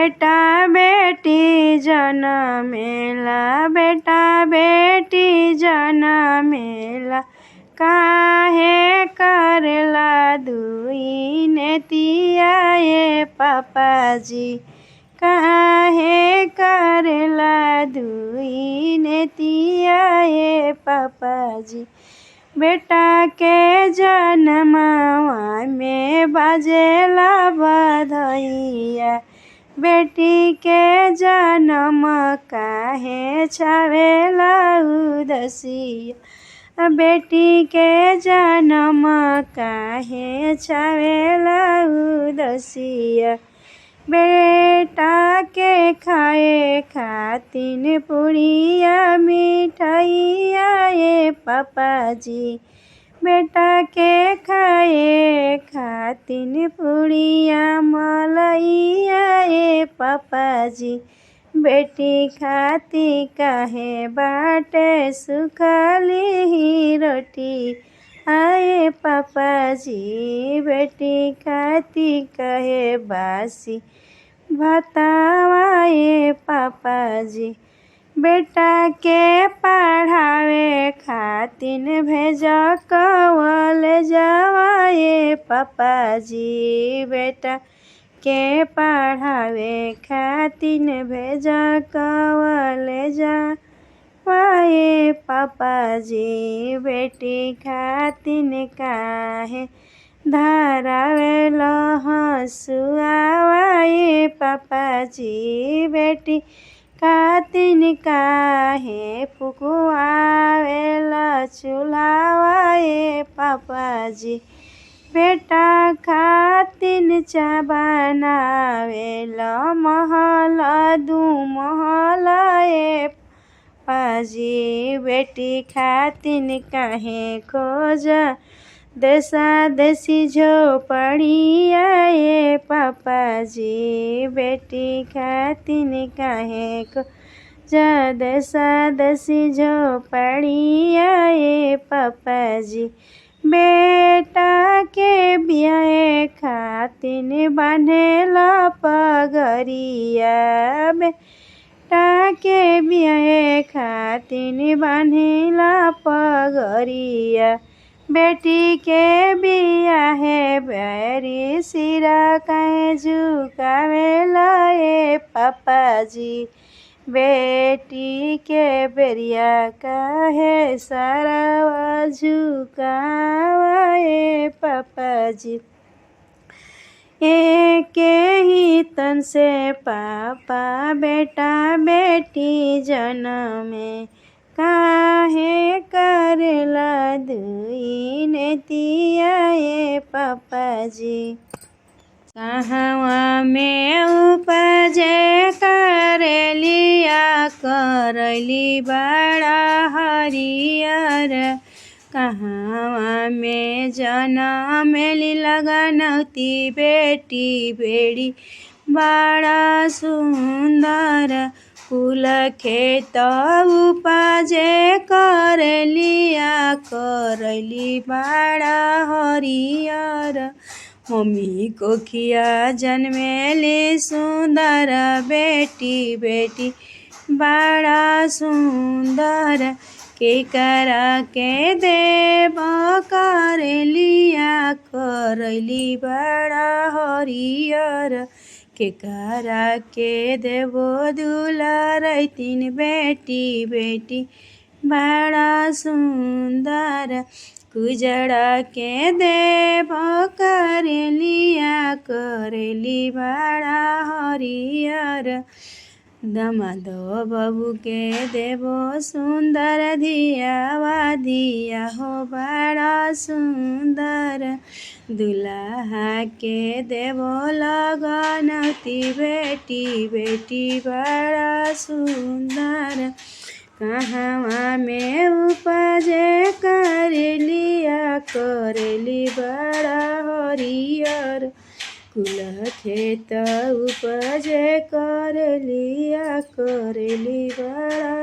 बेटा बेटी जनमेला, बेटा बेटी जनमेला, काहे करेला दुई नेतिया ए पापाजी, काहे करेला दुई नेतिया ए पापाजी। बेटा के जनमवा में बाजेला बधैया, बेटी के जनम काहे छावेला उदसिया, बेटी के जनम काहे छावेला उदसिया। बेटा के खाए खातिन पुड़िया मिठाइया ए पापाजी, बेटा के खाए खातिन पुड़िया मलैया ए पापाजी, बेटी खाती काहे बाटे सुखली रोटी आए पापाजी, बेटी खाती काहे बासी भातावा ए पापाजी। बेटा के पढ़ावे खातिन भेज कवल जावा ए पापाजी, बेटा के पढ़ावे खातिन भेज कवल जावा ए पापाजी, बेटी खातिन काहे धरावेल हँसुआवा ए पापाजी, बेटी खातिन काहे फुकुआवेल चूल्हावा ए पापाजी, बेटा खातिन चा बनावेल महल दू महल ए पापाजी, बेटी खातिन काहे खोज देशा देशी झोपड़िया ए पापाजी, बेटी खातिन काहे खोज देशा देशी झोपड़िया ए पापाजी। बेटा के बियाहे खातिन बान्हेला पगरिया, बेटा के बियाहे खातिन बान्हेला पगरिया, बेटी के बियाहे बेरी सिरा काहे झुकावेला ए पापाजी, बेटी के बेरिया काहे सारावा झुकावा ए पापाजी। एके ही तन से पापा बेटा बेटी जनमे, काहे करेला दुई नेतिया ए पापाजी। कहवा में उपजे करेलिया करैली बड़ा हरियर, कहवा में जनमेली लगनौती बेटी बेड़ी बड़ा सुंदर, कुल खेत उपजे करेलिया करैली बड़ा हरियर, मम्मी कोखिया जनमेली सुंदर बेटी बेटी बड़ा सुंदर, के करा के देव करेलिया करैली बड़ा हरियर, के करा के देवो दुलरैतिन बेटी बेटी बड़ा सुंदर, कुजड़ा के देव करेलिया करैली बड़ा हरियर, दमाद बाबू के देवो सुंदर धियावा धिया हो बड़ा सुंदर, दुल्हा के देवो लगनौती बेटी बेटी बड़ा सुंदर, कहवा में उपजे करेलिया करैली बड़ा हरियर, कुल खेत उपजे करेलिया करैली बड़ा।